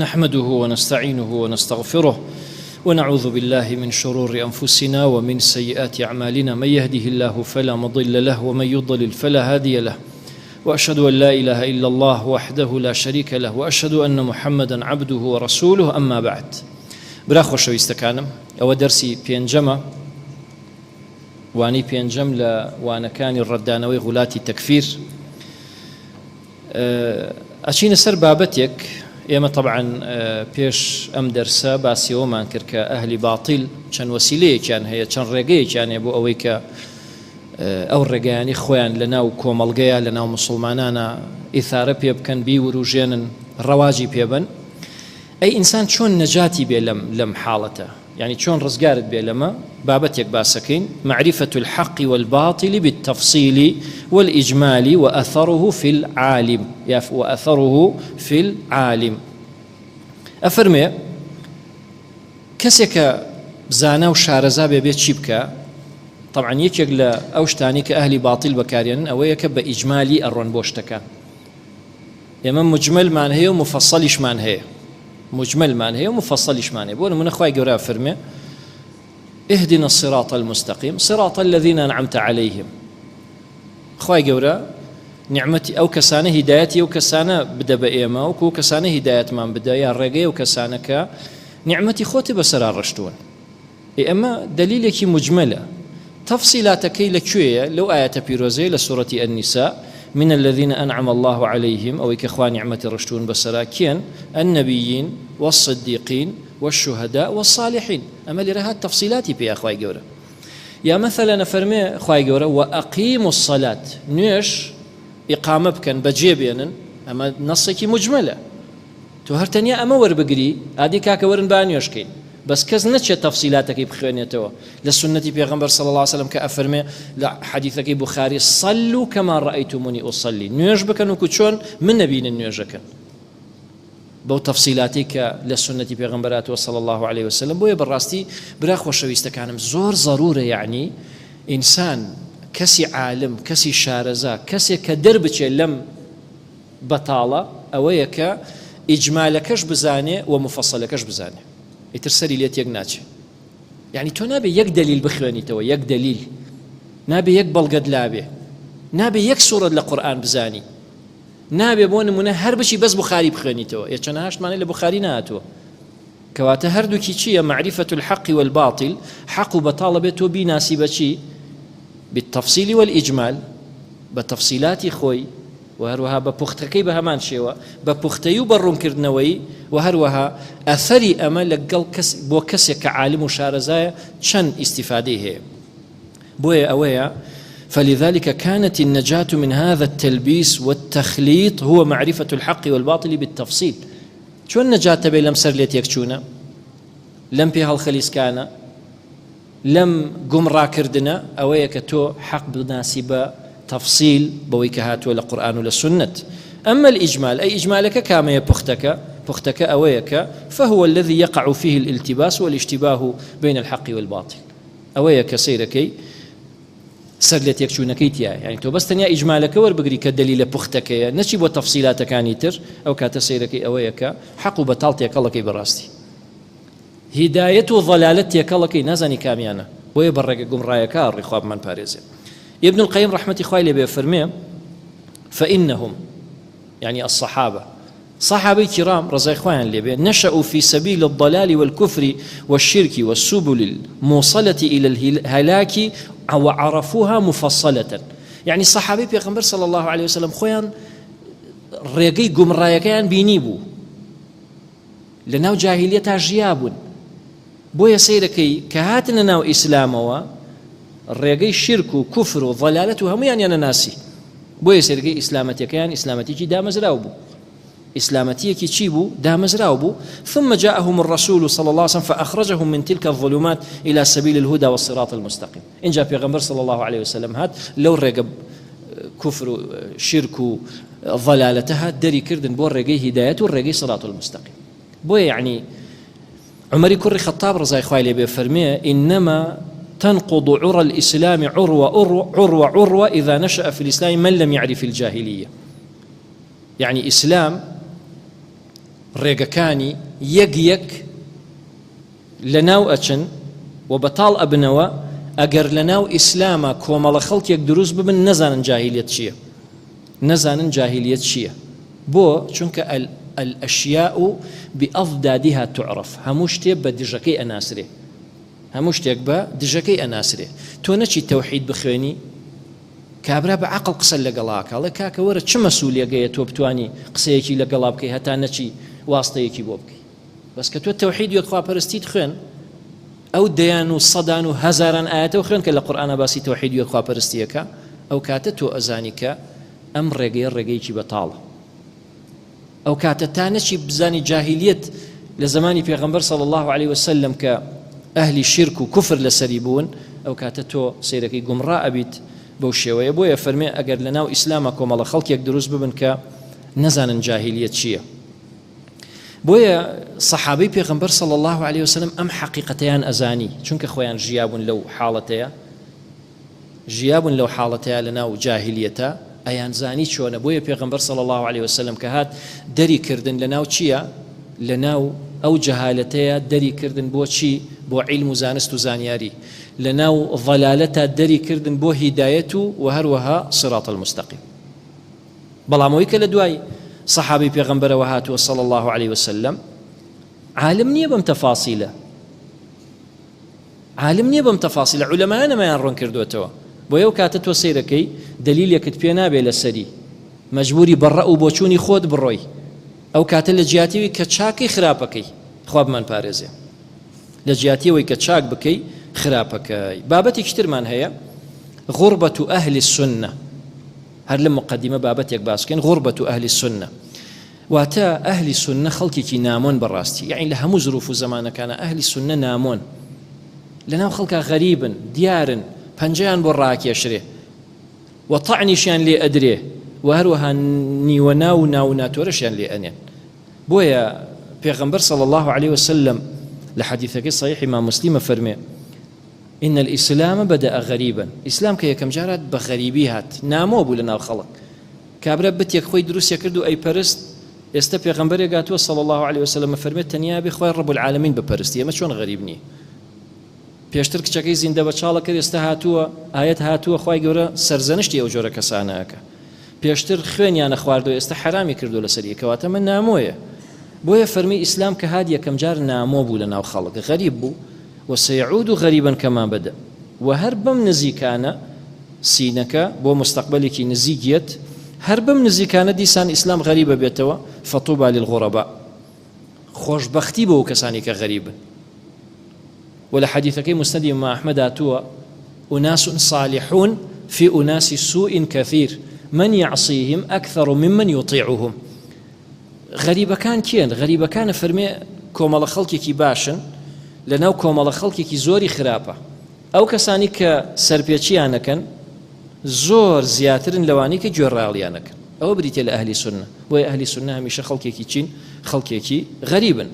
نحمده ونستعينه ونستغفره ونعوذ بالله من شرور أنفسنا ومن سيئات أعمالنا من يهده الله فلا مضل له ومن يضلل فلا هادي له وأشهد أن لا إله إلا الله وحده لا شريك له وأشهد أن محمدا عبده ورسوله أما بعد برا خۆشەویستەکانم ئەوە دەرسی پێنجەمە وانەی پێنجەم لە وانەکانی ڕەتدانەوەی غولاتی تەکفیر ئەچینە سەر بابەتێک، ئێمە تەبعەن پێش ئەم دەرسە باسی ئەوەمان کرد کە ئەهلی باتیل چەند وەسیلەیەکیان هەیە، چەند ڕێگەیەکیان هەیە بۆ ئەوەی کە ئەو ڕێگایانەی خۆیان لە ناو کۆمەڵگەیا لە ناو موسڵمانانا ئیثارە پێ بکەن، بیوروژێنن، ڕەواجی پێ بەن. ئەی ئینسان چۆن نەجاتی بێ لەم لەم حاڵەتە؟ یانی چۆن ڕزگارت بێ لەمە؟ بابەتێک باسەکەین، معرفة الحق والباطل بالتفصیل والإجمال وأثره في العالم یا وأثره في العالم. ئەفەرمێ کەسێک کە زانا و شارەزا بێ بێ چی بکا؟ طبعا یەکێک لە ئەو شتانەی کە ئەهلی باتیل بەکارێنن ئەوەیە کە بە ئیجمالی ئەڕۆن بۆ شتەکان. ئێمە مجملمان هەیە و مفصلیشمان هەیە مجملمان هەیە و مفصلیشمان هەیە بۆ نمونە خوای گەورە فەرمێ اهدنا الصراط المستقيم صراط الذين أنعمت عليهم خوای گەورە نیعمەتی ئەو کەسانە هیدایەتی ئەو کەسانە بدە بە ئێمە وەکو کەسانە هیدایەتمان بدە یا ڕێگەی ئەو کەسانە کە نیعمەتی خۆتی بەسەرا ڕشتوون ئێ ئەمە دەلیلێکی موجمەلە تەفسیلاتەکەی لە کوێیە لەو ئایەتە پیرۆزەیە لە سورەتی النساء من الذین انعم اللە علیهم ئەوەی کە خوا نیعمەتی ڕشتوون بەسەرا کێن النبیین والصدیقین والشهداء والصالحین ئەمە لێرە هات تەفسیلاتی پێیە خوای گەورە یا مثلا ئەفەرمێ خوای گەورە وأقیموا الصلاة نوێژ ئیقامە بکەن بەجێ بێنن ئەمە نەسێکی موجمەلە تۆ هەر تەنیا ئەمە وەربگری ئادی کاکە وەرن با نوێژ کەین بەس کەس نەچێت تەفسیلاتەکەی بخوێنێتەوە لە سوننەتی پێغەمبەر صلی اللە علیە وسلم کە ئەفەرمێ لە حەدیثەکەی بوخاری صلوا کما رأیتمونی اصلی نوێژ بکەن وەکو چۆن من نەبینن نوێژەکەن بەو تەفسیلاتی کە لە سوننەتی پێغەمبەر هاتووە صلی الله علیه وسلم بۆیە بەڕاستی برا خۆشەویستەکانم زۆر زەرورە یعنی ئینسان کەسی عالم کەسی شارەزا کەسێک کە دەربچێت لەم بەتاڵە ئەوەیە کە ئیجمالەکەش بزانێ و موفەسەلەکەش بزانێ ئیتر سەری لێ تێک ناچێ یعنی تۆ نابێ یەک دەلیل بخوێنیتەوە یەک دەلیل نابێ یەک بەڵگەت لابێ نابێ یەک سوڕەت لە قورئان بزانی نابێ بۆ نمونە هەر بچی بەس بخاری بخوێنیتەوە ئێ چەنەها شتمانەی لە بخاری نهاتووە کەواتە هەردووکی چییە معرفة الحق والباطل حەق و بەتاڵە بێت تۆ بیناسی بەچی بالتفصیل والإجمال بە تەفسیلاتی خۆی وە هەروەها بە پوختەکەی بە هەمان شێوە بە پوختەیی و بە ڕوونکردنەوەی وە هەروەها ئەثەری ئەمە لەگەڵ کەس بۆ کەسێک کە عالم و شارەزایە چەند ئیستیفادەی هەیە بۆیە ئەوەیە فلذلك كانت النجاة من هذا التلبيس والتخليط هو معرفة الحق والباطل بالتفصيل چۆن نەجاتە بێ لەم سەر لێ تێکچوونە لەم پێ هەڵخلیسکانە لەم گومڕا کردنە ئەوەیە کە تۆ حەق بناسی بە تەفسیل بەوەی کە هاتووە لە قورئان و لە سوننەت اما الاجمال ئەی ئیجمالەکە کامەیە پوختەکە پوختەکە ئەوەیە کە فهو الذي يقع فيه الالتباس والاشتباه بين الحق والباطل ئەوەیە کە سەیرەکەی سەر لە تێکچوونەکەی تایە یعنی تۆ بەس تەنیا ئیجمالەکە وەربگری کە دەلیلە پوختەکەیە نەچی بۆ تەفسیلاتەکانی تر ئەو کاتە سەیرەکەی ئەوەیە کە حەق و بەتاڵ تێکەڵەکەی بەڕاستی هیدایەت و ضەلالەت تێکەڵەکەی نازانی کامیانە بۆیە بە ڕێگە گومڕایەکە ئەڕۆی خوا بمان پارێزێ ابن القیم ڕەحمەتی خوای لێ بێ فەرمێ فإنهم يعني الصحابة صحابەی کرام ڕەزای خوایان لێ بێ نشأوا في سبيل الضلال والكفر والشرك والسبل الموصلة إلى الهلاك وعرفوها مفصلة يعني صحابەی پێغەمبەر صلى الله عليه وسلم خۆیان ڕێگەی گومڕایەکەیان بینی بوو لەناو جاهیلیەتا ژیابوون بۆیە سەیرەکەی کە هاتنە ناو ئیسلامەوە ڕێگەی شیرک و کوفر و ضەلالەت و هەموویانیان نەناسی بۆیە سەیرەکەی ئیسلامەتیەکەیان ئیسلامەتیکی دامەزراو بوو ئیسلامەتیەکی چی بوو دامەزراو بوو ثم جاءهم الرسول صلى الله عليه وسلم فأخرجهم من تلك الظلمات إلى سبيل الهدى والصراط المستقيم اینجا پێغەمبەر صلى الله عليه وسلم هات لەو ڕێگە کوفر و شیرک و ضەلالەتە هات دەری کردن بۆ ڕێگەی هیدایەت و ڕێگەی صراط المستقیم بۆیە یعنی عمری کوڕی خەتاب ڕزای خوای لێ بێ فەرمێ إنما تنقض عرى الإسلام عروة عروة عروة إذا نشأ في الإسلام من لم يعرف الجاهلية يعني إسلام. ڕێگەکانی یەک یەک لەناو ئەچن و بەتاڵ ئەبنەوە ئەگەر لەناو ئیسلاما کۆمەڵە خەڵکێک دروست ببن نەزانن جاهیلیەت چییە نەزانن جاهیلیەت چییە بۆ چونکە الاشیاء بأضدادها تعرف هەموو شتێ بە دژەکەی ئەناسرێ هەموو شتێک بە دژەکەی ئەناسرێ تۆ نەچی تەوحید بخوێنی کابرا بە عەقڵ قسە لەگەڵا ئەکا ئەڵێ کاکە وەرە چ مەسولیەگەیە تۆ بتوانی قسەیەکی لەگەڵا بکەی هەتا نەچی واستەیەکی بۆ بکەی بەس کە تۆ تەوحید یەکخواپەرستیت خوێن ئەو دەیان و سەدان و هەزاران ئاەتە و خوێن کە لە قورئانا باسی تەوحید یەکخواپەرستیەکە ئەو کاتە تۆ ئەزانی کە ئەم ڕێگەیە ڕێگەیەکی بەتاڵە ئەو کاتە تا نەچی بزانی جاهیلیەت لە زمانی پێغەمبەر صلی الله علیه وسلم کە ئەهلی شیرک و کوفر لەسەری بوون ئەو کاتە تۆ سەیرەکەی گومڕا ئەبیت بەو شێوەیە بۆیە فەرمێ ئەگەر لەناو ئیسلامە کۆمەڵە خەڵکێک دروست ببن کە نەزانن جاهیلیەت چییە بۆیە سەحابەی پێغەمبەر صلی الله علیه وسلم ئەم حەقیقەتەیان ئەزانی چونکە خۆیان ژیابوون لەو حاڵەتەیە ژیابوون لەو حاڵەتەیا لەناو جاهیلیەتا ئەیانزانی چۆنە بۆیە پێغەمبەر صلی اللە علیە وسلم کە هات دەری کردن لەناو چیە لەناو ئەو جەهالەتەیە دەری کردن بۆ چی بۆ عیلم و زانست و زانیاری لەناو ضلالەتا دەری کردن بۆ هیدایەت و وە هەروەها صراط المستقیم بەڵام ئەوەی کە لە دوای صحابەی پێغەمبەرەوە هاتووە صلی اللە علیه وسلم عالم نییە بەم تەفاسیلە عالم نیە بەم تەفاسیلە عولەمایان ئەمەیان ڕوون کردۆتەوە بۆیە ئەو کاتە تۆ سەیرەکەی دەلیلێکت پێ نابێ لەسەری مەجبوری بە ڕەئو بۆچوونی خۆت بڕۆی ئەو کاتە لە جیاتیوی کە چاکەی خراپەکەی خوا بمان پارێزێ لە جیاتیەوەی کە چاک بکەی خراپەکەی بابەتێکی ترمان هەیە غربة أهل السنة هەر لە مقدمە بابەتێک باس بکەین غربة أهل السنة واتە ئەهلی سوننە خەڵکێکی نامۆن بەڕاستی یەعنی لە هەموو زروف و زەمانەکانا ئەهلی سوننە نامۆن لەناو خەڵکا غەریبن دیارن پەنجەیان بۆ ڕاکێشرێ و تەعنیشیان لێ ئەدرێ و هەروەها نیوە ناو و ناو و ناتۆرەشیان لێ ئەنێن بۆیە پێغەمبەر صلی الله علیه وسلم لە حەدیثەکەی صحیح ئیمام مسلمە فەرمێ إن الإسلام بدأ غريبا ئیسلام کە یەکەم جارات بە غەریبی هات نامۆ بوو لە ناو خەڵک کابرا بتێک خۆی دروستی کرد و ئەیپەرست، ئێستە پێغەمبەرێک هاتووە صلی اللە علیە وسلم ئەفەرمێت تەنیا بێ خوای رب العالمین بپەرستی، ئەمە چۆن غەریب نییە؟ پێشتر کچەکەی زیندە بەچاڵە کرد ئێستا هاتووە ئایەت هاتووە خوای گەورە سەرزەنشتی ئەو جۆرە کەسانە ئەکا. پێشتر خوێنیانە خواردەوە ئێستا حەرامی کردووە لەسەری کەواتە ئەمە نامۆیە. بۆیە فەرمی ئیسلام کە هات یەکەم جار نامۆ بوو لەناو خەڵک غەریب بوو وسیعود غریبا کما بدأ وە هەر بەم نزیکانە سینەکە بۆ مستەقبەلێکی نزیک یەت هەر بەم نزیکانە دیسان ئیسلام غەریب ئەبێتەوە فطوبی للغرباء خۆشبەختی بۆ کەسانی کە غەریبن وە لە حەدیثەکەی مسندی ئیمام ئەحمەد هاتووە أناس صالحون في أناس سوء كثير من يعصيهم أكثر ممن يطيعهم غەریبەکان کێن؟ غەریبەکان ئەفەرمێ کۆمەڵە خەڵکێکی باشن لەناو کۆمەڵە خەڵکێکی زۆری خراپە ئەو کەسانی کە سەرپێچیان ئەکەن زۆر زیاترن لەوانەی کە گوێڕایەڵیان ئەکەن ئەوە بریتە لە ئەهلی سوننە بۆیە ئەهلی سوننە هەمیشە خەڵکێکی چین خەڵکێکی غەریبن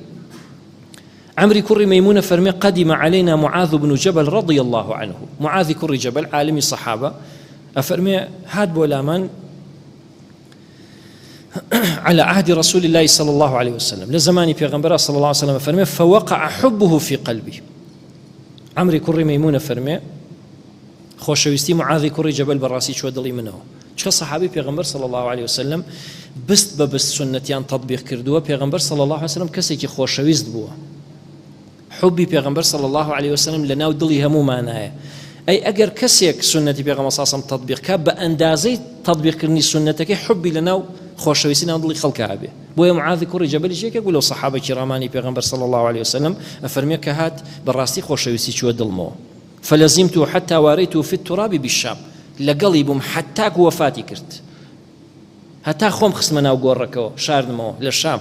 عمری کوڕی مەیمونە فەرمێ قدم علينا معاذ بن جبل رضي الله عنه معاذ کوڕی جبل عالمی صحابە ئەفەرمێ هات بۆ لامان على عهد رسول الله صلى الله عليه وسلم لە زمانی پێغەمبەر صلى الله عليه وسلم فەرمێ فوقع حبه في قلبي عمری کوڕی مەیمونە فەرمێ خۆشەویستی معاذی کوڕی جەبەل بەڕاستی چوە دڵی منەوە چکە سەحابی پێغەمبەر صلی الله علیه وسلم بست بە بست سنەتیان تطبیق کردووە پێغەمبەر صلی الله علیه وسلم کەسێکی خۆشەویست بووە حوبی پێغەمبەر صلی اللە علیە وسلم لەناو دڵی هەموومانایە ئەی ئەگەر کەسێک سوننەتی پێغەمبەر صلی اللە علیه وسلم تەطبیق کا بە ئەندازەی تەطبیقکردنی سوننەتەکەی حوبی لەناو خۆشەویستی ناو دڵی خەڵکا هەبێ بۆیە معاذی کوڕی جەبەلیش یەکێک بوو لەو سەحابە کیڕامانی پێغەمبەر صلی اللە علیه وسلم ئەفەرمێ کە هات بەڕاستی خۆشەویستی چووە دڵمەوە فلزمت حتى واريته في التراب بالشام لەگەڵی بووم حتاک وەفاتی کرد هەتا خۆم خستمە ناو گۆڕەکەوە شاردمەوە لە شام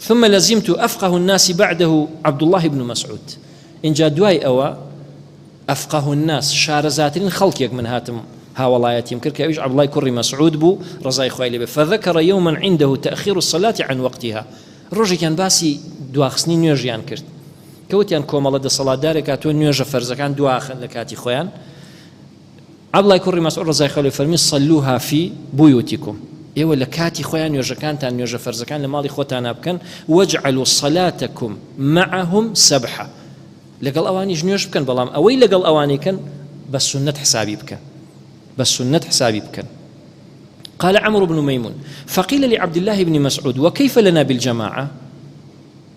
ثم لزمت افقه الناس بعده عبداللە بن مسعود ئینجا دوای ئەوە افقه الناس شارەزاترین خەڵکێک من هاتم هاوەڵایەتیم کرد کە ئەویش عەبدوڵای کوڕی مەسعود بوو ڕەزای خوای لێ بێ فذكر يوما عنده تأخير الصلاة عن وقتها ڕۆژێکیان باسی دواخستنی نوێژیان کرد کەوتیان کۆمەڵە دەسەڵاتدارێک هاتووە نوێژە فەرزەکان دواخن لە کاتی خۆیان عەبدوڵای کوڕی مەسعود ڕەزای خوای لێ فەرمی صلوها فی بیوتکم. ئێوە لە کاتی خۆیان نوێژەکانتان نوێژە فەرزەکان لە ماڵی خۆتانا بکەن واجعلوا صلاتکم معهم سبحا لەگەڵ ئەوانیش نوێژ بکەن بەڵام ئەوەی لەگەڵ ئەوانی کەن بە سوننەت حسابی بکەن بە سوننەت حسابی بکەن قال عمرو بن ميمون فقيل لعبد الله بن مسعود وكيف لنا بالجماعة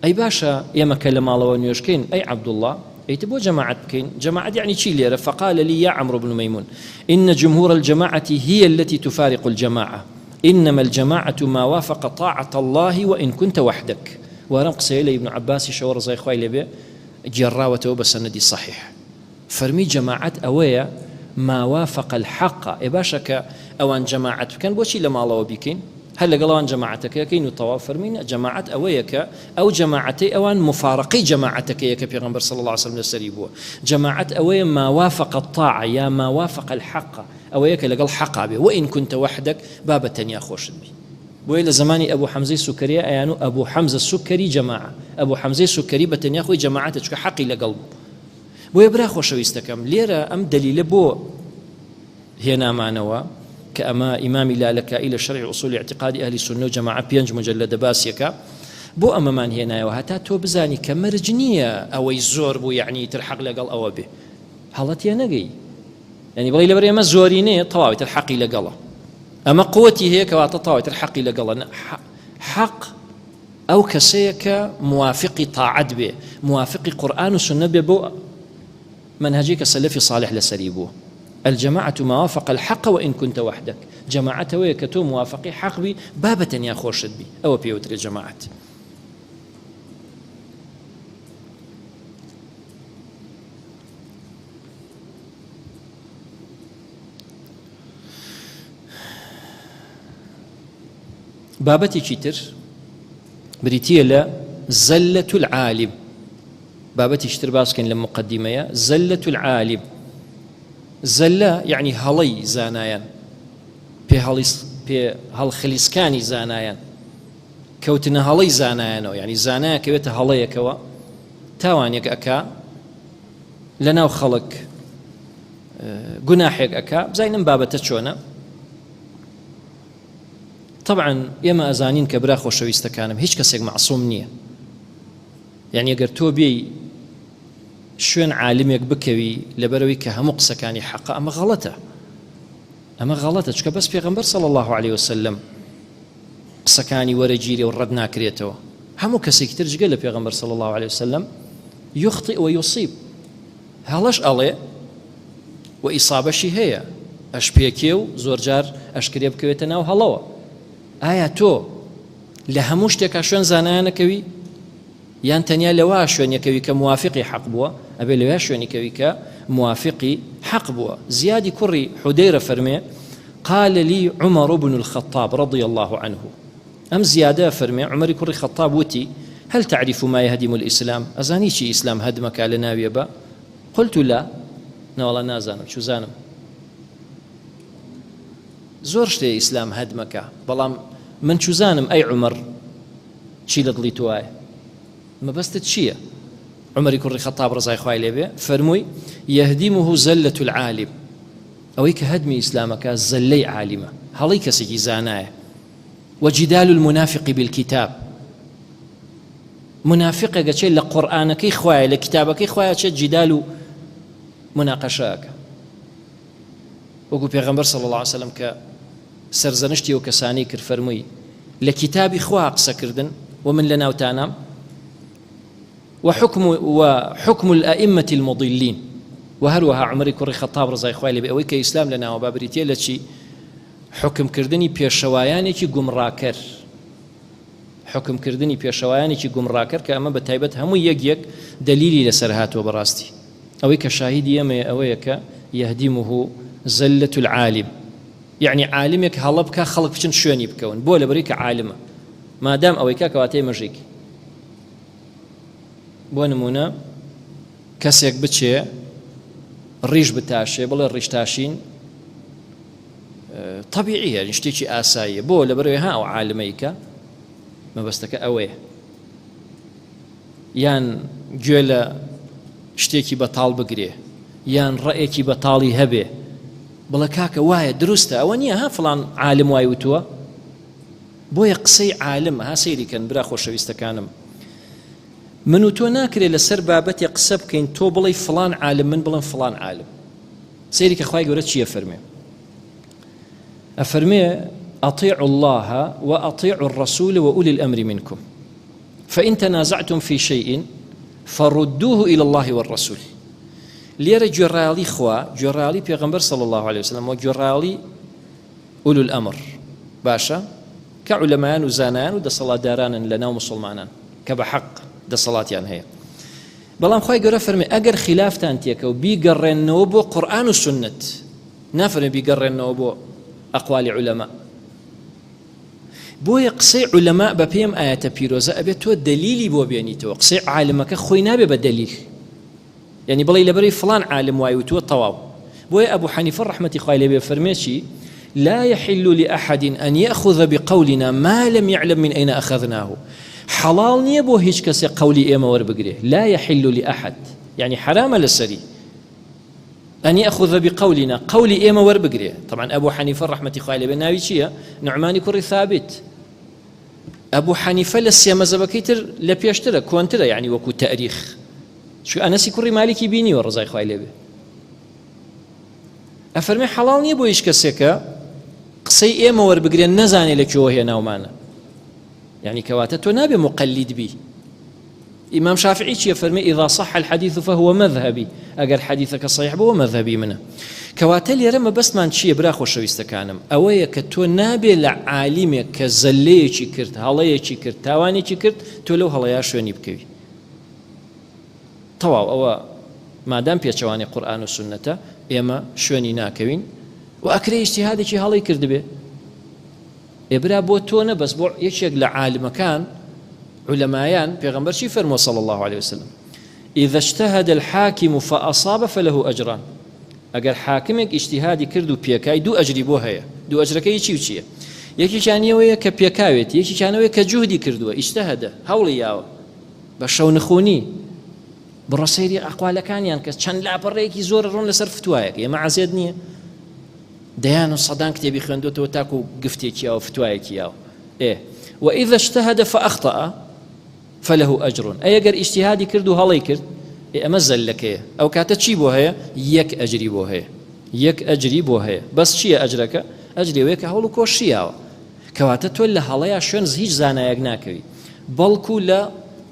ئەی باشە ئێمە کە لە ماڵەوە نوێژ کەین ئەی عەبدوڵڵا ئەی تە بۆ جەماعەت بکەین جەماعەت یەعنی چی لێرە فقال لي يا عمرو بن ميمون إن جمهور الجماعة هي التي تفارق الجماعة إنما الجماعة ما وافق طاعة الله وإن كنت وحدك وارم قسەیە لە ابن عباسی شەوە ڕزای خوای لێبێ گێڕاوەتەوە بە سەنەدی صحیح فەرمی جەماعەت ئەوەیە ما وافق الحق ئێ باشە کە ئەوان جەماعەت بکەن بۆچی لە ماڵەوە بیکەین هەر لەگەڵ ئەوان جەماعەتەکە ئەکەین و تەواو فەرمی نە جەماعەت ئەوەیە کە ئەو جەماعەتەی ئەوان مفارقەی جەماعەتەکەیە کە پێغەمبەر صلی اللە علیه وسلم لەسەری بووە جەماعەت ئەوەیە ما وافق الطاعە یا ما وافق الحق ئەوەیە کە لەگەڵ حەقا بێ وان كنت وحدك با بە تەنیا خۆشت بی بۆیە لە زەمانی ئەبو حەمزەی سوکەریە ئەیان و ئەبو حەمزە سوکەری جەماعە ئەبو حەمزەی سوکەری بە تەنیا خۆی جەماعەتە چونکە حەقی لەگەڵ بوو بۆیە برا خۆشەویستەکەم لێرە ئەم دەلیلە بۆ هێنامانەوە کە ئەمە ئیمامی لالەکائی لە شەرعی ئوسولی اعتقادی ئەهلی سوننە و جەماعە پێنج مجلدە باسیەکە بۆ ئەمەمان هێنایەوە هەتا تۆ بزانی کە مەرج نییە ئەوەی زۆر بوو یعنی تر حەق لەگەڵ ئەوە بێ هەڵە تێنەگەی یعنی بڵێ لەبەر ئێمە زۆرینەیە تەواوی تر حەقی لەگەڵە ئەمە قوتی هەیە کەواتە تەواوی تر حەقی لەگەڵە حەق ئەو کەسەیە کە موافقی تاعەت بێ، موافقی قورئان و سوننەت بێ بەو مەنهەجەی کە سەلەفی صالح لەسەری بووە. الجماعة ما وافق الحق وان كنت وحدك، جەماعەت ئەوەیە کە تۆ موافقی حەق بی با بە تەنیا خۆشت بی، ئەوە پێی وترێ جەماعەت. بابەتێکی تر بریتییە لە زلة العالم بابەتیش تر باس کەین لە مقدمەیە زلة العالم زلە یعنی هەڵەی زانایان پێ پێ هەڵخلیسکانی زانایان کەوتنە هەڵەی زانایانەوە یعنی زانایە کەوێتە هەڵەیەکەوە تاوانێک ئەکا لە ناو خەڵک گوناحێک ئەکا بزانین ئەم بابەتە چۆنە تەبعەن ئێمە ئەزانین کە برا خۆشەویستەکانم هیچ کەسێک مەعسوم نییە یعنی ئەگەر تۆ بێی شوێن عالمێک بکەوی لەبەرەوەی کە هەموو قسەکانی حەقە ئەمە غەڵەتە ئەمە غەڵەتە چکە بەس پێغەمبەر صلی الله عليه وسلم قسەکانی وەرەگیرێ و ڕەت ناکرێتەوە هەموو کەسێکی تر جگە لە پێغەمبەر صلی الله عليه وسلم يخطئ ويصيب هەڵەش ئەڵێ و ئیسابەشی هەیە ئەشپێکێ و زۆرجار ئەشکرێ بکەوێتە ناو هەڵەوە ئایا تۆ لە هەموو شتێکا شوێن زانایانەکەوی یان تەنیا لەوە شوێنەکەوی کە موافقی حەق بووە ئەبێ لەوێ شوێنی کە موافقی حەق بووە زیادی کوڕی حودەیرە فەرمێ قال لي عمر بن الخطاب رضي الله عنه ئەم زیادە فەرمێ عمری کوڕی خەطاب وتی هل تعرف ما يهدم الإسلام ئەزانی چی ئیسلام هەدمەکە لە ناویە بە قلت لا نەوەڵا نازانم چوزانم زۆر شتێ ئیسلام هەدمەکە بەڵام من چوزانم ئەی عمر چی لە دڵی توایە مەبەستت چییە؟ عمری کوڕی خەتاب ڕزای خوای لێبێ فەرمووی يهدمه زلة العالم ئەوەی کە هەدمی ئیسلامەکە زلەی عالمە هەڵی کەسێکی زانایە وجدال المنافق بالكتاب منافقێک ئەچێت لە قورئانەکەی خوایە لە کتابەکەی خوایە ئەچێت جیدال و مناقەشە ئەکا وەکو پێغەمبەر صلی الله علیه وسلم کە سەرزەنشتی ئەو کەسانی کرد فەرمووی لە کتابی خوا قسەکردن و من لە ناوتانام وحكم وحكم الأئمة المضلين وهروها عمری کوڕی خەتاب ڕزای خوای لێبێ ئەوەی کە ئیسلام لە ناوە با بریتیە لە چی حکمکردنی پێشەوایانێکی گومڕاکەر حوکم کردنی پێشەوایانێکی گومڕاکەر کە ئەمە بە تایبەت هەموو یەک یەک دەلیلی لەسەر هاتووە بەڕاستی ئەوەی کە شاهیدی ئێمەیە ئەوەیە کە یهدمه زلة العالم یعنی عالمێک هەڵە بکا خەڵک بچن شوێنی بکەون بۆ لەبەرەی کە عالمە مادام ئەوەی کا کەواتە ئێمەش بۆ نمونە کەسێک بچێ ڕیش بتاشێ بڵێ ڕیشتاشین تەبیعیە شتێکی ئاساییە بۆ لەبەرەوەی ها ئەو عالمەی کە مەبەستەکە ئەوەیە یان گوێ لە شتێکی بەتاڵ بگرێ یان ڕەیەکی بەتاڵی هەبێ بڵێ کاکە وایە دروستە ئەوە نییە ها فلان عالم وای وتووە. بۆیە قسەی عالم ها سەیری کەن برا خۆشەویستەکانم من و تۆ ناکرێت لەسەر بابەتێ قسە بکەین تۆ بڵێی فڵان عالم من بڵێم فڵان عالم سەیری کە خوای گەورە چییە فەرمێ ئەفەرمێ أطيعوا الله وأطيعوا الرسول وأولي الأمر منكم فإن تنازعتم في شيء فردوه إلى الله والرسول لێرە گوێڕایەڵی خوا گوێڕایەڵی پێغەمبەر صلی الله عليه وسلم و گوێڕایەڵی أولو الأمر باشە کە عولەمایان و زانایان و دەسەڵاتدارانن لە ناو مسلمانان کە بە حەق دەسەڵاتیان هەیە بەڵام خوای گەورە فەرمی ئەگەر خیلافتان تێکەوت بیگەڕێننەوە بۆ قورئان و سوننەت نافەرمی بیگەڕێننەوە بۆ ئەقوالی عولەما بۆیە قسەی عولەما بە پێم ئاەتە پیرۆزە ئەبێت تۆ دەلیلی بۆ بێنیتەوە قسەی عالمەکە خۆی نابێ بە دەلیل یعنی بڵێ لەبەری فلان عالم وای وتووە تەواو بۆیە ئەبو حەنیفە ڕەحمەتی خوای لێ بێ فەرمێ چی لا يحل لأحد أن يأخذ بقولنا ما لم يعلم من أين أخذناه حەڵاڵ نییە بۆ هیچ کەسێک قەولی ئێمە وەربگرێ لا يحل لأحد یعنی حرامە لەسەری أن يأخذ بقولنا قەولی ئێمە وەربگرێ طبعا ئەبو حەنیفە ڕەحمەتی خوای لێ بێ ناوی چییە نعمانی کوڕی ثابت ئەبو حەنیفە لە سێ مەزەبەکەی تر لە پێشترە کۆنترە یعنی وەکو تەریخ چونکە ئەنەسی کوڕی مالیکی بینیوە ڕەزای خوای لێ بێ ئەفەرمێ حەڵاڵ نییە بۆ هیچ کەسێکە قسەی ئێمە وەربگرێن نەزانێ لە کوێوە هێناومانە یعنی کەواتە تۆ نابێ مقلید بی ئیمام شافعی چیە فەرمی إذا صح الحديث فهو مذهبي ئەگەر حەدیثەکە صحیح بووە مذهبی منە کەواتە لێرە مەبەستمان چییە برا خۆشەویستەکانم ئەوەیە کە تۆ نابێ لە عالیمێک کە زەلەیەکی کرد هەڵەیەکی کرد تاوانێکی کرد تۆ لەو هەڵەیە شوێنی بکەوی تەواو ئەوە مادام پێچەوانەی قورئان و سوننەتە ئێمە شوێنی ناکەوین و ئەکرێ ئیجتیهادێکی هەڵەی کردبێ ئێ برا بۆ تۆ نە بەس بۆ یەکێک لە عالمەکان علەمایان پێغەمبەر چی فەرمووە صلی الله عليه وسلم إذا اجتهد الحاكم فأصاب فله أجران ئەگەر حاکمێک ئیجتیهادی کرد و پێکای دوو ئەجری بۆ هەیە دوو ئەجرەکەی چی و چییە یەکێکیانەوەیە کە پێکاوێت یەکێکیانەوەیە کە جوهدی کردووە ئیجتهدە هەوڵی یاوە بە شەونخونی بڕۆ سەیری ئەقوالەکانیان کە چەند لاپەڕەیەکی زۆر ڕۆن لەسەر فتوایەک ئێمە عەزێت نییە دەیان و سەدان کتێبی خوێندوتەوە تاکو گفتێکی یاوە فتوایەکی یاوە ئێ وإذا اجتهد فأخطأ فله أجر ئەی ئەگەر ئیجتیهادی کرد و هەڵەی کرد ئێ ئەمە زەلەکەیە ئەو کاتە چی بۆ هەیە یەک ئەجری بۆ هەیە یەک ئەجری بۆ هەیە بەس چییە ئەجرەکە ئەجری ئەوەیە کە هەوڵ و کۆشیاوە کەواتە تۆ لە هەڵەیا شوێن هیچ زانایەک ناکەوی بەڵکو لە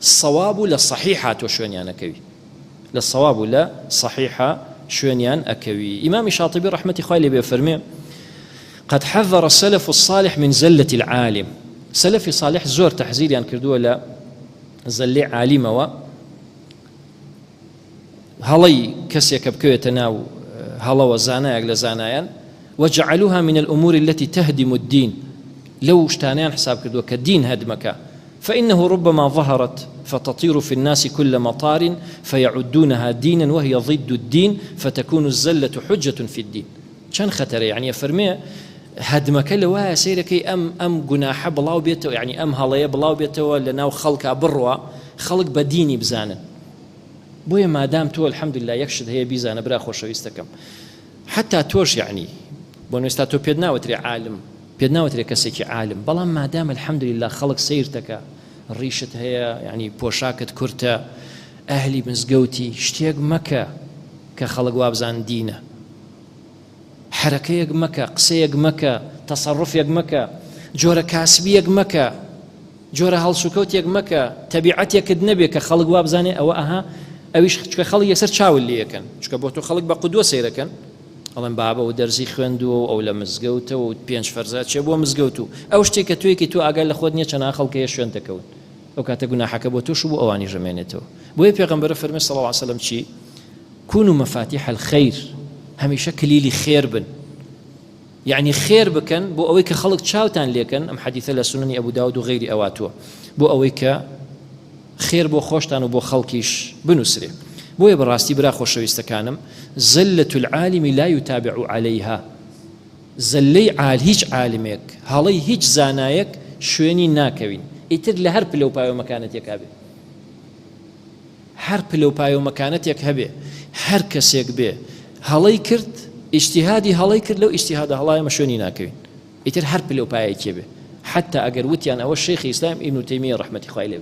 سەواب و لە سەحیحا تۆ شوێنیان ئەکەوی لە سەواب و لە سەحیحا شوێنیان ئەکەوی ئیمامی شاطبی ڕەحمەتی خوای لێ بێ فەرمێ قد حذر السلف الصالح من زلة العالم سەلەفی صالح زۆر تەحزیریان کردووە لە زەلەی عالیمەوە هەڵەی کەسێک کە بکەوێتە ناو هەڵەوە زانایەک لە زانایان وجعلوها من الأمور التي تهدم الدين لەو شتانیان حساب کردووە کە دین هەدمەکە فإنه ربما ظهرت فتطير في الناس كل مطار فيعدونها دينا وهي ضد الدين فتكون الزلة حجة في الدين چەند خەتەرە یعنی فەرمێ هەدمەکە لەوایە سەیرەکەی ئەم ئەم گوناحە بڵاو بێتەوە یعنی ئەم هەڵەیە بڵاو بێتەوە لە ناو خەڵکا بڕوا خەڵک بە دینی بزانن بۆیە مادام تۆ الحمدللە یەک شت هەیە بیزانە برا خۆشەویستەکەم حتا تۆش یعنی بۆ نوێستا تۆ پێت ناوترێ عالم پێت ناوترێ کەسێکی عالم بەڵام مادام الحمدللە خەڵک سەیرتەکە ڕیشت هەیە یعنی پۆشاکت کورتە ئەهلی مزگەوتی شتێک مەکە کە خەڵک وابزان دینە حەرەکەیەک مەکە قسەیەک مەکە تەسەڕفێک مەکە جۆرە کاسبیەک مەکە جۆرە هەڵسوکەوتێک مەکە، تەبیعەتێکت نەبێ کە خەڵک وابزانێ ئەوە ئەها ئەویش چونکە خەڵک یەکسەر چاوت لێ ئەکەن چونکە بۆ تۆ خەڵک بە قودوە سەیرەکەن ئەڵێن بابە و دەرزی خوێندووە و ئەو لە مزگەوتە و پێنج فەرزا چێ بۆ مزگەوت و ئەو شتێک کە تۆیەکی تۆ ئاگای لە خۆت نییە چەناها خەڵک هەیە شوێن دەکەون ئەو کاتە گوناحەکە بۆ تۆش و بۆ ئەوانیش ئەمێنێتەوە بۆیە پێغەمبەرە فەرمی صلی الله علیه وسلم چی كونوا مفاتيح الخير هەمیشە کلیلی خێر بن یەعنی خێر بکەن بۆ ئەوەی کە خەڵک چاوتان لێکەن، ئەم حەدیثە لە سونەنی ئەبو داود و غەیری ئەواتووە، بۆ ئەوەی کە خێر بۆ خۆشتان و بۆ خەڵکیش بنووسرێ. بۆیە بەڕاستی برا خۆشەویستەکانم، زلة العالم لا یتابع علیها، زلەی عال هیچ عالمێک، هەڵەی هیچ زانایەک شوێنی ناکەوین، ئیتر لە هەر پلە و پایە و مەکانەتێکا بێ. هەر پلە و پایە و مەکانەتێک هەبێ، هەر کەسێک بێ هەڵەی کرد، ئیجتیهادی هەڵەی کرد، لەو ئیجتیهادە هەڵایەمە شوێنی ناکەوین. ئیتر هەر پلە و پایەکێ بێ. حتا ئەگەر وتیان ئەوە شێخی ئیسلام ئیبن تەیمیە ڕەحمەتی خوای لێ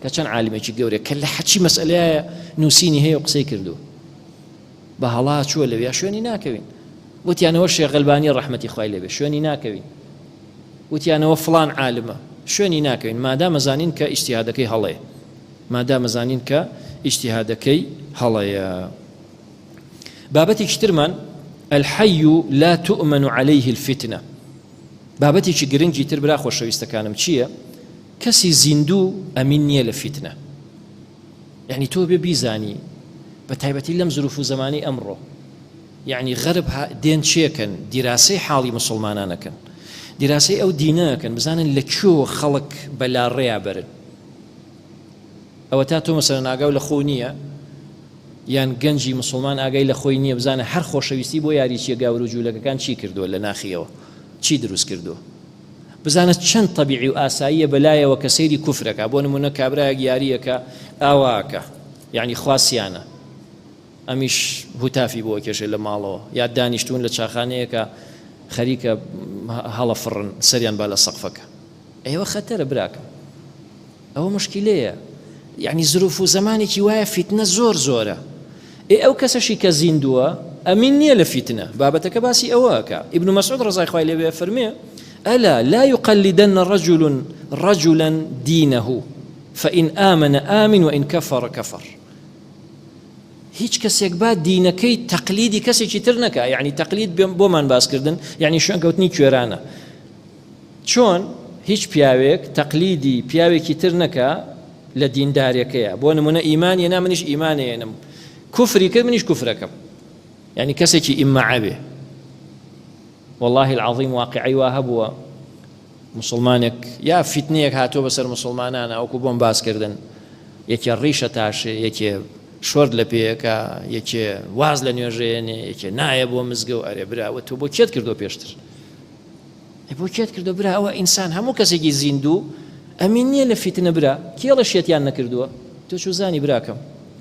کە چەند عالمێکی گەورەیە کە لە حەچی مەسئلەیە نووسینی هەیە و قسەی کردو بە هەڵا چووە لەویا شوێنی ناکەوین وتیانەوە شێخ ئەلبانی ڕەحمەتی خوای لێبێ شوێنی ناکەوین وتیانەوە فڵان عالمە شوێنی ناکەوین مادامە زانین کە ئیجتیهادەکەی هەڵەیە مادامە زانین کە ئیجتیهادەکەی هەڵەیە بابەتێکی ترمان الحي لا تؤمن عليه الفتنة بابەتێکی گرنگی تر برا خۆشەویستەکانم چییە؟ کەسی زیندوو ئەمین نییە لە فیتنە یعنی تۆ بێ بیزانی بە تایبەتی لەم زروف و زەمانی ئەمڕۆ یعنی غەرب دێن چێکن دیراسەی حاڵی مسلمانانەکەن دیراسەی ئەو دینەکەن بزانن لە کوێوە خەڵک بەلاڕێیا بەرن ئەوە تا تۆ مەسەلەن ئاگاو لە خۆو نییە یان گەنجی مسلمان ئاگای لە خۆی نییە بزانە هەر خۆشەویستی بۆ یاریچیە گاور و جوولەکەکان چی کردووە لە ناخیەوە چی دروست کردووە بزانە چەند تەبیعی و ئاساییە بەلایەوە کە سەیری کوفرەکە بۆ نمونە کابرایەک یاریەکە ئاواکە یعنی خواسیانە ئەمیش هوتافی بۆ کێشێ لە ماڵەوە یا دانیشتون لە چاخانەیەکە خەریکە هەڵە فڕن سەریان با لە سەقفەکە ئێوە خەتەرە براکەم ئەوە موشکیلەیە یەعنی زروف و زەمانێکی وایە فیتنە زۆر زۆرە ئێ ئەو کەسەشی کە زیندووە ئەمین نییە لە فیتنە بابەتەکە باسی ئەوە ئەکا ئیبن مەسعود ڕەزای خوای لێ بێ فەرمێ ئەلا لا يقلدن رجل رجلا دينه فإن آمن آمن وإن كفر كفر هیچ کەسێک با دینەکەی تەقلیدی کەسێکی تر نەکا یعنی تەقلید بۆمان باسکردن یعنی شوێنکەوتنی کوێرانە چۆن هیچ پیاوێک تەقلیدی پیاوێکی تر نەکا لە دیندارێکەیا بۆ نمونە ئیمان یەنا منیش ئیمان ئەیەنم کوفری کرد منیش کوفرەکەم یعنی کەسێکی ئیمەعە بێ والله العظیم واقعی وا هەبووە مسلمانێک یا فیتنەیەک هاتووە بەسەر مسلمانانە ئەوکو بۆم باس کردن یەکێ ڕیشە تاشێ یەکێ شۆرد لە پێیەکە یەکێ واز لە نوێژێنێ یەکێ نایە بۆ مزگە و ئەرێ براوە تۆ بۆ کێت کردو پێشتر ئەی بۆ کێت کردوە برا ئەوە ئینسان هەموو کەسێکی زیندوو ئەمین نییە لە فیتنە برا کێڵە شێتیان نەکردووە تۆ چوزانی براکەم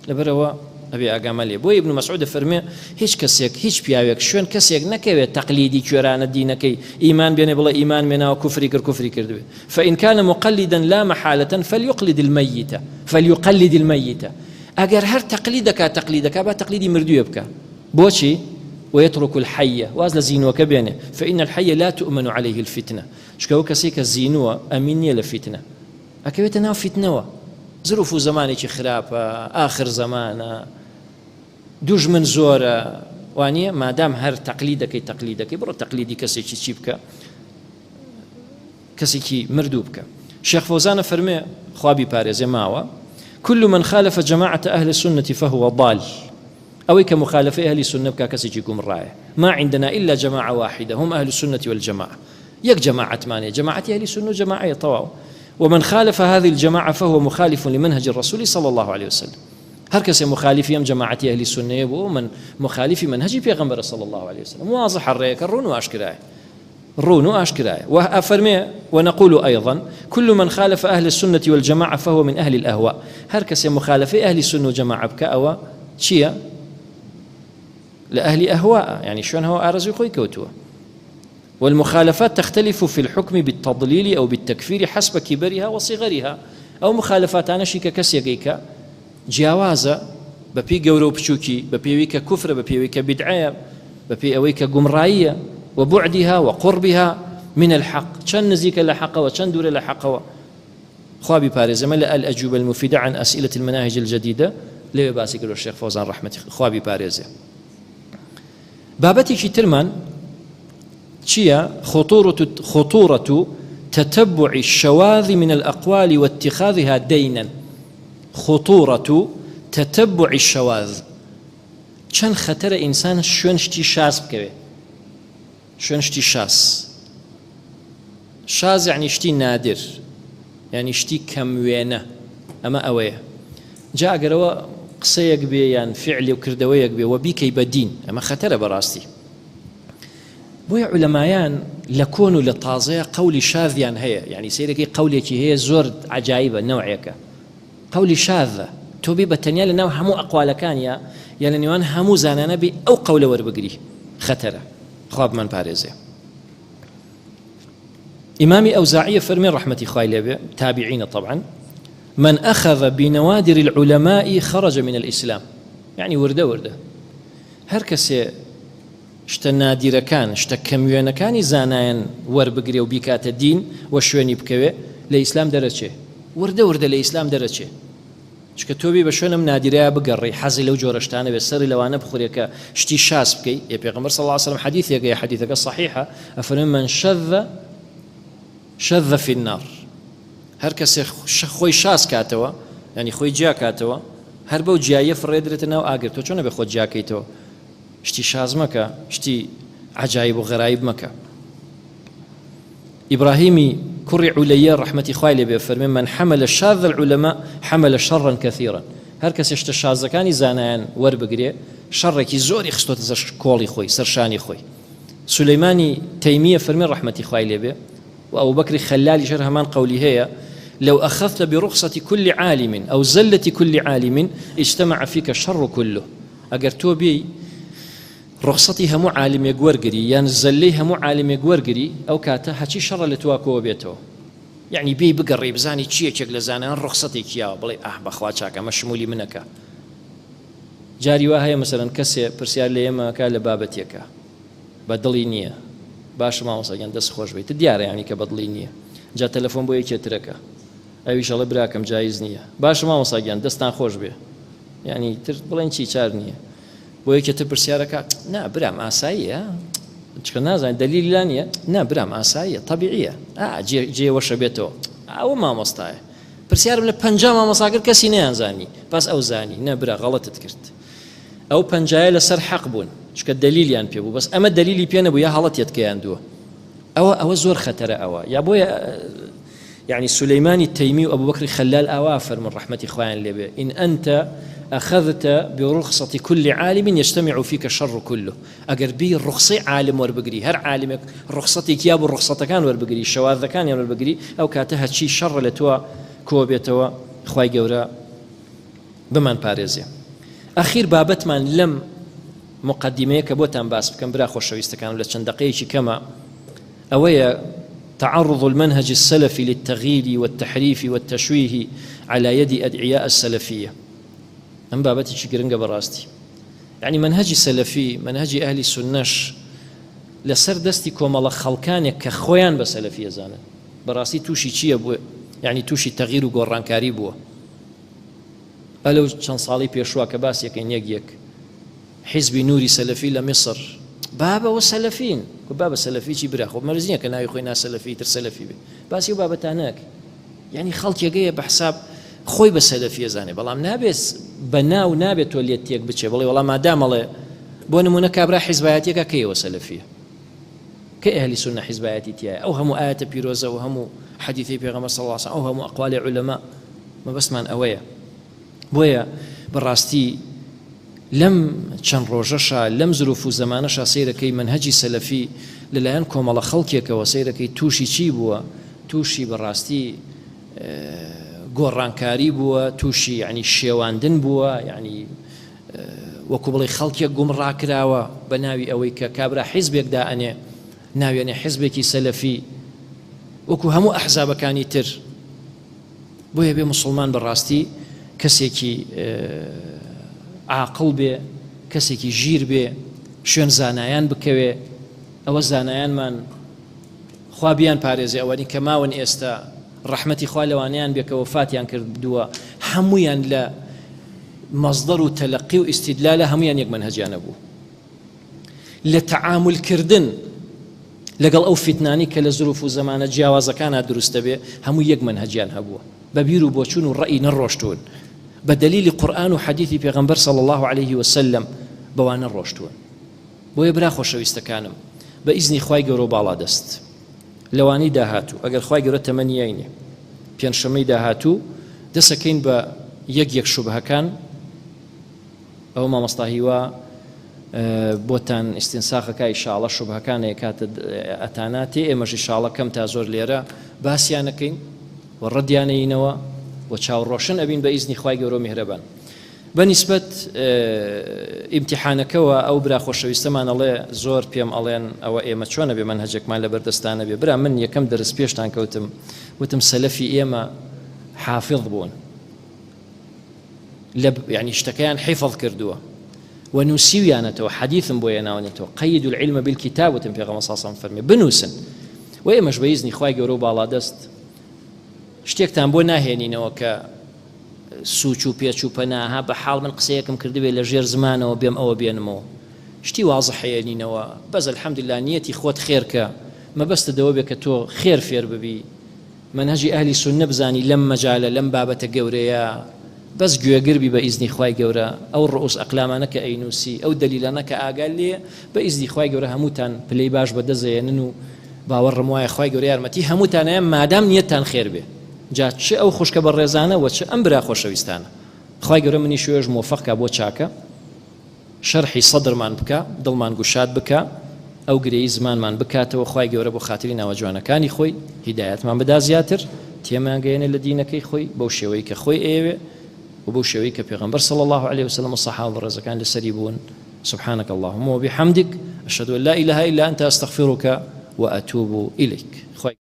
لەبەرەوە ئەبێ ئاگامە لێ بۆ ابن مسعود فەرمێ هیچ کەسێک هیچ پیاوێک شوێن کەسێک نەکەوێت تەقلیدی کوێرانە دینەکەی ئیمان بێنێ بڵێ ئیمان مێناوە کوفری کرد کوفری کردوێ فإن كان مقلدا لا محالة فليقلد الميت فليقلد الميت ئەگەر هەر تەقلیدەکە تەقلیدەکە با تەقلیدی مردوێ بکە بۆچی؟ ویترک الحی، واز لە زینووەکە بێنێ، فان الحی لا تؤمن علیه الفتنە، چونکە ئەو کەسەی کە زینووە ئەمین نییە لە فیتنە، ئەکەوێتە ناو فیتنەوە، زروف و زەمانێکی خراپە، ئاخر زەمانە، دوژمن زۆرە، وانییە؟ مادام هەر تەقلید دەکەی تەقلید دەکەی، بڕۆ تەقلیدی کەسێکی چی بکە؟ کەسێکی مردوو بکە. شێخ فەوزان ئەفەرموێ، خوا بیپارێزێ ماوە، كل من خالف جماعة أهل السنة فهو ضال، ئەوەی کە مخالفەی ئەهلی سوننە بکا کەسێکی گومڕایە، ما عندنا إلا جماعة واحدة هم أهل السنة والجماعة، یەک جەماعەتمان هەیە جەماعەتی ئەهلی سوننە و جەماعەیە تەواو، ومن خالف هذه الجماعة فهو مخالف لمنهج الرسول صلى الله عليه وسلم، هەر کەسێ مخالفی ئەم جەماعەتی ئەهلی سوننەیە بوو من مخالفی مەنهەجی پێغەمبەرە صلی الله عليه وسلم، واضحە ڕێیەکە ڕوون و ئاشکرایە. ڕوون و ئاشکرایە وە ئەفەرمێ، ونقول ایضا کل من خالف اهل السنة والجماعە فهو من اهل الاهواء، هەر کەسێ مخالەفەی ئەهلی سوننە و جەماعە بکا ئەوە چییە؟ لە ئەهلی ئەهواء یعنی شوێن هەوا ئارەزووی خۆی کەوتووە. والمخالفات تختلف في الحكم بالتضليل أو بالتكفير حسب كبرها وصغرها ئەو مخالفاتانەشی کە کەسێک ئەیکا جیاوازە بە پێی گەورە و بچووکی، بە پێوی کە کوفرە، بە پێوی کە بیدعەیە، بە پێی ئەوەی کە گومڕاییە، وبعدها وقربها من الحق، چەند نزیکە لە حەقەوە، چەند دوورە لە حەقەوە. خوا بیپارێزێ ئەمە لە الأجوبة المفیدە عن أسئلة المناهج الجدیدە لەوێ باسی کردووە شێخ فەوزان ڕەحمەتی خوا بیپارێزێ. بابەتێکی ترمان چییە؟ خطورة تتبع الشواذ من الأقوال واتخاذها دينا خطورة تتبع الشواذ چەند خەتەرە ئینسان شوێن شتی شاز بکەوێ شوێن شتی شاز شاز یعنی شتی نادر یعنی شتی کەم وێنە ئەمە ئەوەیە جا ئەگەرەوە قسەیەک بێ یان فعلی و کردەوەیەک بێ وە بیکەی بە دین ئەمە خەتەرە بەڕاستی بۆیە عولەمایان لە کۆن و لە تازەیە قەولی شاذیان هەیە یعنی سەیرەکەی قەولێکی هەیە زۆر عەجایبە نەوعێکە قەولی شاذە تۆ بێ بە تەنیا لە ناو هەموو ئەقوالەکانیا یا لە نێوان هەموو زانانە بێ ئەو قەولە وەربگری خەتەرە خوا بمان پارێزێ. ئیمامی ئەوزاعی فەرمی ڕەحمەتی خوای لێ بێ تابعینە طبعا من أخذ بنوادر العلماء خرج من الإسلام يعني وردە وردە هەر کەسێ شتە نادیرەکان شتە کەموێنەکانی زانایان وەربگرێ و بیکاتە دین و شوێنی بکەوێ لە ئیسلام دەرەچێ وردە وردە لە ئیسلام دەرەچێ چونکە تۆ بی بە شوێنم نادیرەیا بگەڕێی حەزی لەو جۆرە شتانە بێت سەری لەوانە بخورێ کە شتی شاز بکەی ئێ پێغەمبەر صلی اللە علیە وسلم حەدیثێک هەیە حەدیثەکە صحیحە ئەفەرمێ من شذ شذ فی النار هەر کەسێ خۆی شاز کاتەوە یعنی خۆی جیا کاتەوە هەر بەو جیاییە فڕێ درێتە ناو ئاگر تۆ چۆن ئەبێ خۆت جیاکەیتەوە شتی شاز مەکە شتی عەجایب و غەرایب مەکە ئیبراهیمی کوڕی عولەیە ڕەحمەتی خوای لێ بێ فەرمێ من حمل شاذ العلماء حمل شرا كثيرا هەر کەسێ شتە شازەکانی زانایان وەربگرێ شەڕێکی زۆری خستۆتە سەر کۆڵی خۆی سەر شانی خۆی سولەیمانی تەیمیە فەرمێ ڕەحمەتی خوای لێ بێ و ئەبوبەکری خەلالیش هەر هەمان قەولی هەیە لو أخذت برخصة كل عالم أو زلة كل عالم اجتمع فيك الشر كله ئەگەر تۆ بێی ڕوخسەتی هەموو عالمێک وەرگری یان زەللەی هەموو عالمێک وەرگری ئەو کاتە هەچی شەڕە لە توا کۆ بێتەوە یەعنی بێی بگەڕێی بزانی چی یەکێک لە زانایان ڕوخسەتێکی یاوە بڵێی ئاه بەخوا چاکە ئەمە شمولی منەکە جاری وا هەیە مەسەلەن کەسێ پرسیار لە ئێمە ئەکا لە بابەتێکە بە دڵی نییە باشە مامۆستا گیان دەست خۆش بێت دیارە یانی کە بە دڵی نییە جا تەلەفۆن بۆ یەکێ ترەکە ئەویش ئەڵێ براکەم جایز نییە باشە مامۆستا گیان دەستان خۆش بێ یانی تر بڵێن چی چار نییە بۆ یەکێ تر پرسیارەکە نا برام ئاساییە چکە نازانێت دەلیل لا نییە نا برام ئاساییە طبیعیە جێ وەشە بێتەوە ئەوە مامۆستایە پرسیارم لە پەنجا مامۆستا کرد کەسی نەیانزانی بەس ئەو زانی نە برا غەڵەتت کرد ئەو پەنجایە لەسەر حەق بوون چکە دەلیلیان پێ بوو بەس ئەمە دەلیلی پێ نەبوو یا هەڵەتێت گەیاندووە ئەوە ئەوە زۆر خەتەرە ئەوە یا بۆیە یەعنی سولەیمانی تەیمی و ئەبوبەکری خەلال ئاوا فەرموون ڕەحمەتی خوایان لێ بێ، ان انت اخذت برخصة كل عالم یجتمع فیک الشر كله، ئەگەر بێی ڕوخسەی عالم وەربگری هەر عالمێک ڕوخسەتێکی یابوو ڕوخسەتەکان وەربگری شەواذەکانیان وەربگری ئەو کاتە هەرچی شەڕە لە تۆ کۆ بێتەوە خوای گەورە بمان پارێزێ. ئەخیر بابەتمان لەم مقدمەیە کە بۆتان باس بکەم برا خۆشەویستەکانم لە چەند دەقەیەکی کەمە ئەوەیە تعرض المنهج السلفی للتغییر والتحریف والتشویه علی ید ادعیاء السلفیە ئەم بابەتێکی گرنگە بەڕاستی یعنی منهجی سەلەفی منهجی ئەهلی سوننەش لەسەر دەستی کۆمەڵە خەڵکانێک کە خۆیان بە سەلەفی ئەزانن بەڕاستی تووشی چییە بووە یعنی تووشی تەغیر و گۆڕانکاری بووە ئەلەو چەند ساڵی پێشوە کە باسیەکەین یەک یەک حیزبی نوری سەلەفی لە میسر بابە وە سەلەفین کو بابە سەلەفی چی برا خۆ مەرج نییە کە ناوی خۆی ناسەلەفی تر سەلەفی بێ باسی و بابەتانە ئەکەی یعنی خەڵکێک هەیە بە حساب خۆی بە سەلەفی ئەزانێ بەڵام نابێت بە ناو نابێت تۆ لێت تێک بچێ بڵێ وەڵا مادام ئەڵێ بۆ نمونە کابرا حیزبایەتیەکە کەیەوە سەلەفیە کە ئەهلی سوننە حیزبایەتی تایە ئەو هەموو ئایەتە پیرۆزە و هەموو حەدیثی پێغەمبەر صلی الله علیه و ئەو هەموو ئەقوالی عولەما مەبەستمان ئەوەیە بۆیە بەڕاستی لەم چەند ڕۆژەشا لەم زروف و زەمانەشا سەیرەکەی مەنهەجی سەلەفی لەلایەن کۆمەڵە خەڵکێکەوە سەیرەکەی تووشی چی بووە تووشی بەڕاستی گۆڕانکاری بووە تووشی یعنی شێواندن بووە یعنی وەکو بڵێ خەڵکێک گومڕا کراوە بە ناوی ئەوەی کە کابرا حیزبێک دائەنێ ناوێنێ حیزبێکی سەلەفی وەکو هەموو ئەحزابەکانی تر بۆیە بێ موسڵمان بەڕاستی کەسێکی عاقڵ بێ کەسێکی ژیر بێ شوێن زانایان بکەوێ ئەوە زانایانمان خوا بیان پارێزێ ئەوەنی کە ماون ئێستا ڕەحمەتی خوا لەوانەیان بێ کە وەفاتیان کردووە هەمویان لە مەصدەر و تەلەقی و ئیستیدلالە هەمویان یەک مەنهەجیانە بوو لە تەعامول کردن لەگەڵ ئەو فیتنانەی کە لە زروف و زەمانە جیاوازەکانا دروست دەبێ هەموو یەک مەنهەجیان هەبووە بە بیر و بۆچوون و ڕەئی نەڕۆشتوون بە دەلیلی قورئان و حەدیثی پێغەمبەر صلی اللە علیه وسلم بەوانە ڕۆشتوون بۆیە برا خۆشەویستەکانم بە ئیزنی خوای گەورە و باڵادەست لەوانەی داهاتوو ئەگەر خوای گەورە تەمەنی یاینێ پێنجشەممەی داهاتوو دەسەکەین بە یەک یەک شوبهەکان ئەوە مامۆستا هیوا بۆتان ئیستنساخەکە ئیشاڵە شوبهەکان ئەکاتە ئەتاناتێ ئێمەش ئیشاڵە کەم تا زۆر لێرە باسیانەکەین و ڕەدیانەینەوە و چاوڕۆشن ئەبین بە ئیزنی خوای گەورە و میهرەبان. بە نیسبەت ئیمتیحانەکەوە ئەو برا خۆشەویستەمان ئەڵێ زۆر پێم ئەڵێن ئەوە ئێمە چۆن ئەبێ مەنهەجێکمان لەبەر دەستا نەبێ برا من یەکەم دەرس پێشتان کەوتم وتم سەلەفی ئێمە حافظ بوون لە یعنی شتەکەیان حیفظ کردووە و نووسیویانەتەوە حەدیثم بۆ هێناونەتەوە قید العلم بالکتاب وتم پێغەمبەر صلی الله علیه و سلم فەرمی بنووسن و ئێمەش بە ئیزنی خوای گەورە و باڵادەست شتێکتان بۆ ناهێنینەوە کە سوچ و پێچ و پەنا ها بە حاڵ من قسەیەکم کردبێ لە ژێر زمانەوە بێم ئەوە بێنمەوە شتی وازح هێنینەوە بەس الحمدللە نیەتی خۆت خێر کە مەبەستت ئەوە بێ کە تۆ خێر فێر ببی مەنهەجی ئەهلی سوننە بزانی لەم مەجالە لەم بابەتە گەورەیە بەس گوێگر بی بە ئیزنی خوای گەورە ئەو ڕئوس ئەقلامانە کە ئەینوسی ئەو دەلیلانە کە ئاگات لێیە بە ئیزنی خوای گەورە هەمووتان پلەی باش بەدەست ئەیەنن و باوەڕم وایە خوای گەورە یارمەتی هەمووتان ئەیا مادام نیەتتان خێر بێ جا چ ئەو خوشکە بەڕێزانە وە چ ئەم برا خۆشەویستانە خوای گەورە منیش و ئێوەش مۆفەق کا بۆ چاکە شەرحی سەدرمان بکا دڵمان گوشاد بکا ئەو گرێی زمانمان بکاتەوە خوای گەورە بۆ خاتری ناوە جوانەکانی خۆی هیدایەتمان بدا زیاتر تێمان گەیەنێ لە دینەکەی خۆی بەو شێوەی کە خۆی ئەیەوێ و بەو شێوەی کە پێغەمبەر صلی الله علیه وسلم و سەحابە بەڕێزەکان لەسەری بوون سبحانك اللهم وبحمدك أشهد أن لا إله إلا أنت أستغفرك وأتوب إليك.